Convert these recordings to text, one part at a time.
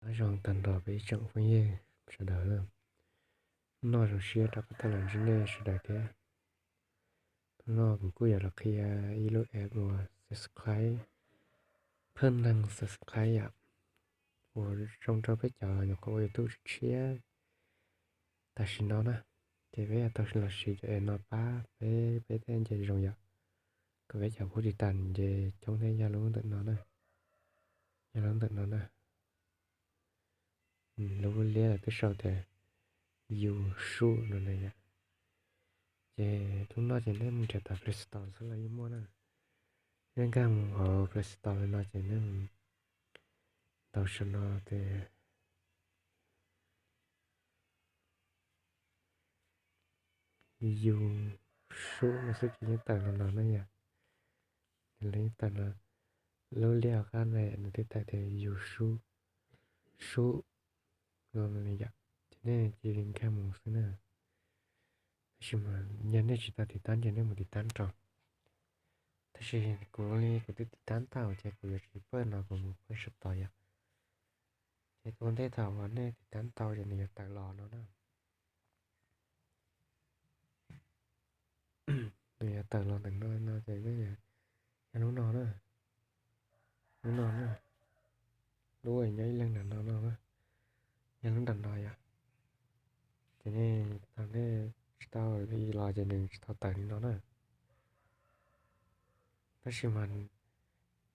Nyob zoo tag nrho peb ib tsoom phooj ywg sawv daws na. Hnub no zoo siab rov qab tau los ntsib nej sawv daws thiab. Hnub no kuv kuj yuav los qhia ib lub app uas subscribe, phwj neeg subscribe yom, uas zoo rau peb cov nyuam qhuav ua YouTube tshiab tam sim no na. Ces peb yuav tau los siv cov app no pab peb, peb tej nce zoo yom, kom peb cov phub tiv tas nce coob thiab. Yog lub ntawm no na, yog lub ntawm no na. Lub liab lawv twb sau tias YouTube no na yom. Ces hnub no ces nej mus nrhiav tom Play Store xwb los yeej muaj na. Nej nkag mus hauv Play Store li no ces nej mus ntaus saum no tias YouTube no xwb ces yeej tawm los no na yom. Nws yeej tawm no, lub liab hauv qab na nws twb tawm tias YouTube, YouTube no yom. Ces nej cia li nkag mus xwb na. Tab sis mas yog nej tsis tau tiv tab ces nej mus tiv tab rau. Tab sis kuv li kuv twb tiv tab tau ces kuv yuav tsis phwj no, kuv mus phwj saum tod yom. Ces ua ntej thaum uas nej tiv tab tau ces nws yuav tawm los no na. Nws yuav tawm los ntawm no no ces nej, yog lub no na, lub no na, lub uas nyob ib leeg nram no no na, yog lub nram no yom. Ces nej thaum nej tsis tau los ces nws tsis tau tawm li no na. Tab sis mas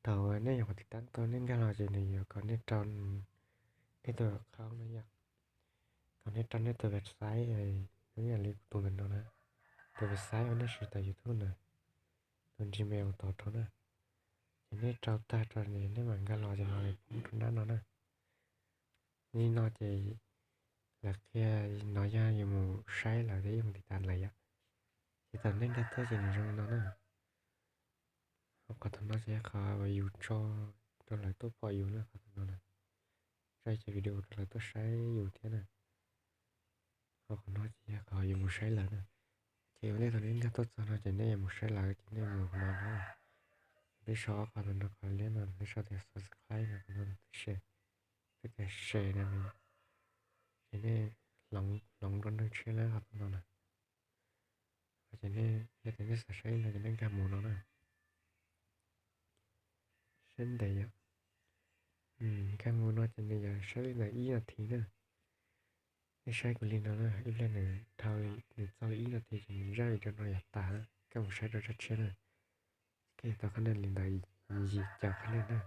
thaum nej nyuam qhuav tiv tab tau nej nkag los ces nws yuav kom nej rau nej tus account no yom, kom nej rau nej tus website, zoo ib yam li kuv tus ntawm no na, tus website uas nej siv tawm YouTube na, tus Gmail tod rau na. Ces nej rau tag rau ces nej mam nkag los ces los poob rau nab no na. Li no ces lawv qhia no yog yus mus saib lawv thiab yus mus tiv tas lawv yom. Ces thaum nej nkag tuaj ces nws zoo li no na. Ho qhov tom no ces yog qhov uas yus tso rau lawv tuaj pom yus na, qhov tom no na. Tso cov video rau lawv tuaj saib yus thiab na. Ho qhov no ces yog qhov yus mus saib lawv na. Ces ua ntej thaum nej nkag tuaj txog no ces nej yuav mus saib lawv ces nej mus qhov no na. Peb sau ob qhov tom no, qhov liab no peb sau tias subscribe no, qhov no twb share, twb tias share no. Ces nej hloov rau neeg tshiab na qhov tom no na. Ces nej, yog tias nej xav saib no ces nej nkag mus no na. Saib ntev yom. Nkag mus no ces nws yuav saib li ntawm ib nas this na. Nej saib kuv li no na, ib pliag nws dhau, nws txog li ib nas this ces nws zaj video no yuav tas, koj mus saib rau zaj tshiab na. Koj yuav tau qhab naj li ntawm yim caum qhab naj na.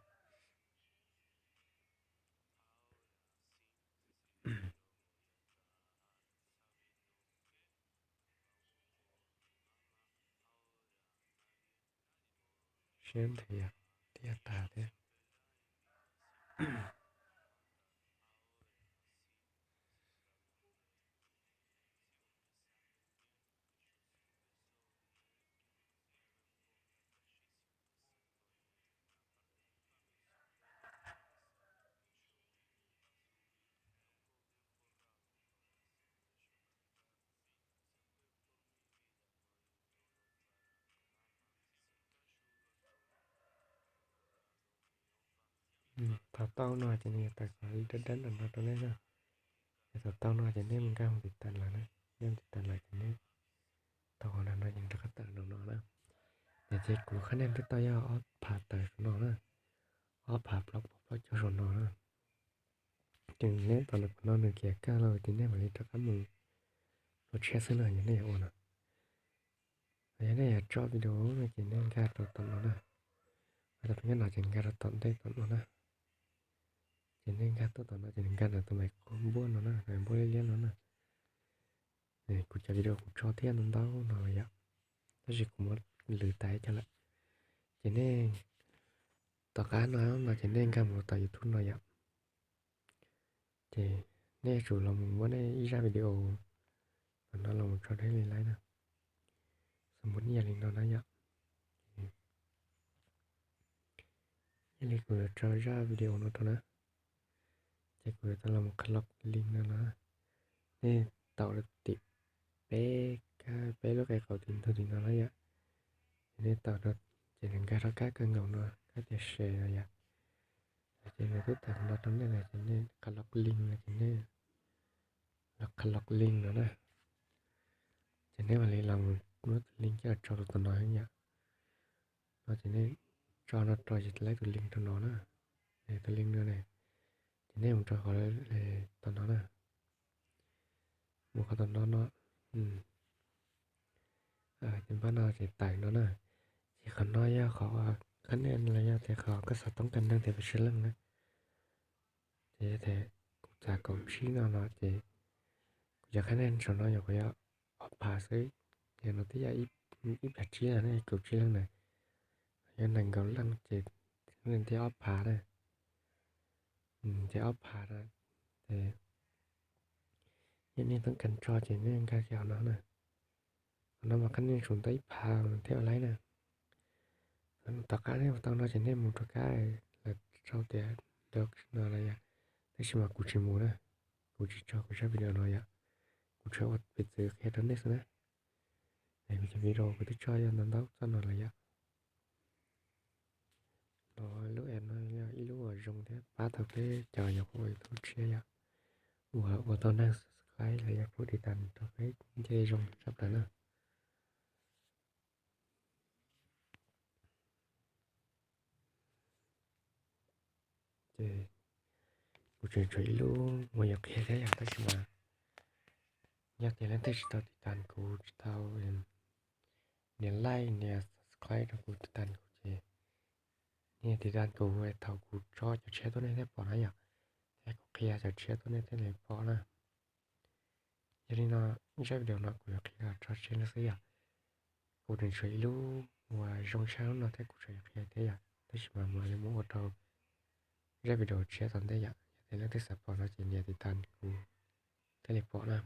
Siab ntev yom, thiaj tas thiab. Thaum tau no ces nws yuav tawm qhov dawb dawb ntawm no rau nej na. Yog thaum tau no ces nej mus nkag mus tiv tas lawv na. Nej mus tiv tas lawv ces nej tau qhov no ces nws rov qab tawm no no na. Ces kuv qhab naj twb tau yog ob phav tawm saum no na, ob phav plaub puas plaub caug saum no na. Ces neb tos ntawm qhov no nws khiav kawg lawm ces nej mam li rov qab mus ua tshiab xwb na, yog nej yuav ua no. Yog nej yuav tso video no ces nej nkag rau tom no na. Rau tom nyob no ces nkag rau tom ntej tom no na. Ces nej nkag tuaj tom no ces nkag ntawm tus me qub npuab no na, tus me npuab liab liab no na. Kuv cov video kuv tso thiab ntau ntau no lawm yom, tab sis kuv muab lwm tas ib co lawm. Ces nej tom qab no no ces nej nkag mus tom YouTube no yom. Ces nej yuav tsum los mus muab nej ib zaj video tom no los mus tso rau li laib na. Xam npuab ib yam li no na yom. Yog li kuv yuav tso zaj video no rau na. Ces kuv yuav tau los mus qhov log link no na. Nej taus rau tim peb, peb lub qe qaum tim ntug tim no na yom. Ces nej taus rau, ces nws nkag rau kab kawg nkaus no, kab tias share no yom. Ces nws twb tawm qhov no rau nej lawm ces nej qha log link no ces nej, log qha log link no na. Ces nej mam li los muab tus link coj los tso rau tom no yom. No ces nej tso no rau ces laib tus link rau no na. Tus link no ne, ces nej mus rau qhov tom no na. Mus qhov tom no no. Ces npaj no ces tawm no na. Ces qhov no yog qhov qhab nej los yog tias qhov koj xav toob kas neeg tias pes tsawg leej na. Ces yog tias kuv txav kaum tsib no no ces kuv cov qhab nej saum no yog kuv yog ob phav xwb. Ces no twb yog ib phav tsib na, kaum tsib leej na, yog nees nkaum leej ces thiaj ob phav na. Ces ob phav na, ces yog nej toob kas tso ces nej nkag kiag qhov no na. Qhov no mas qhab nej tsum ntau ib phav thiaj ua laib na. Tom qab nej ua tau no ces nej mus rau kab lawv tso tias download no los yom, tab sis mas kuv tsis mus na, kuv tsis tso kuv zaj video no yom, kuv tsuas ua piv txwv qhia rau nej xwb na. Kuv cov video kuv twb tso yog ntau ntau txoj no lawm yom. No lub app no yog ib lub uas zoo thiab pab tau peb cov nyuam qhuav ua YouTube tshiab yom, uas ua tau neeg subscribe los yog pub tiv tas rau peb nce zoo tshaj plaws na. Ces kuv tseem tshuav ib lub uas yuav qhia thiab yom, tab sis mas yog tias leej twg tsis tau tiv tas kuv, tsis tau nias like nias subscribe rau kuv, tiv tas kuv ces nias tiv tas kuv thaum kuv tso cov tshiab tuaj nej thiaj pom na yom, thiab kuv qhia cov tshiab tuaj nej thiaj li pom na. Yog li no, zaj video no kuv yuav qhia tso tseg no xwb yom. Kuv tseem tshuav ib lub uas zoo tshaj lub no thiab kuv tseem yuav qhia thiab yom, tab sis mas mam li mus ua rau zaj video tshiab tom ntej yom. Yog tias leej twg xav pom no ces nias tiv tas kuv thiaj li pom na.